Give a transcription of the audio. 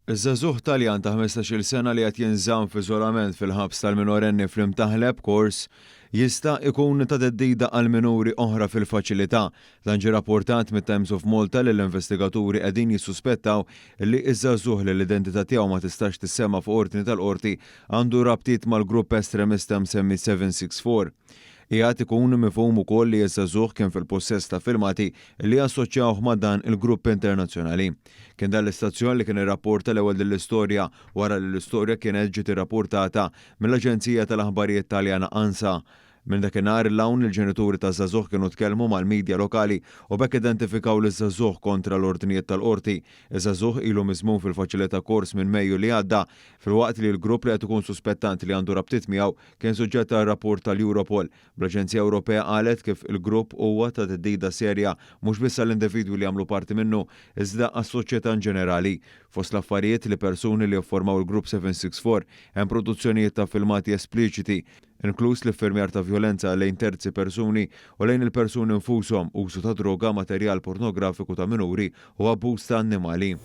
Iż-żagħżugħ Taljan ta' 15-il sena li qed jinżamm f'iżolament fil-ħabs tal-minorenni fl-Imtaħleb, Kors, jista' ikun ta' theddida għal minuri oħra fil-faċilità. Dan ġie rapportat mit-Times of Malta li l-investigaturi qegħdin jissuspettaw li ż-żagħżugħ li l-identità tiegħu ma tistax tissemma fuq ordni tal-Qorti għandu rabtiet mal-grupp estremista msemmi 764. Qiegħed ikun mifhum ukoll li ż-żagħżugħ kien fil-pussess ta' filmati li jassoċjawh ma' dan il-grupp internazzjonali. Kien dan l-istazzjon li kien irrapporta l-ewwel din l-istorja wara li l-istorja kienet ġiet irrapportata mill-aġenzija tal-aħbarijiet Taljana ANSA. Minn dakinhar 'l hawn il-ġenituri taż-żagħżugħ kienu tkellmu mal-midja lokali u b'hekk identifikaw liż-żagħżugħ kontra l-ordnijiet tal-Qorti. Iż-żagħżugħ ilu miżmum fil-faċilità Kors minn Mejju li għadda, filwaqt li l-grupp li qed ikun suspettant li għandu rabtiet miegħu Kien suġġett għal rapport tal-Europol, bl-aġenzija Ewropea qalet kif il-grupp huwa ta' theddida serja mhux biss għall-individwi li jagħmlu parti minnu, iżda għas-soċjetà inġenerali. Fost l-affarijiet li persuni li jifformaw il-grupp 764 hemm produzzjonijiet ta' filmati espliċiti, inkluż l-iffirmjar ta' vjolenza lejn terzi persuni u lejn il-persuni nfushom, użu ta' droga, materjal pornografiku ta' minuri u abbuż ta' annimali.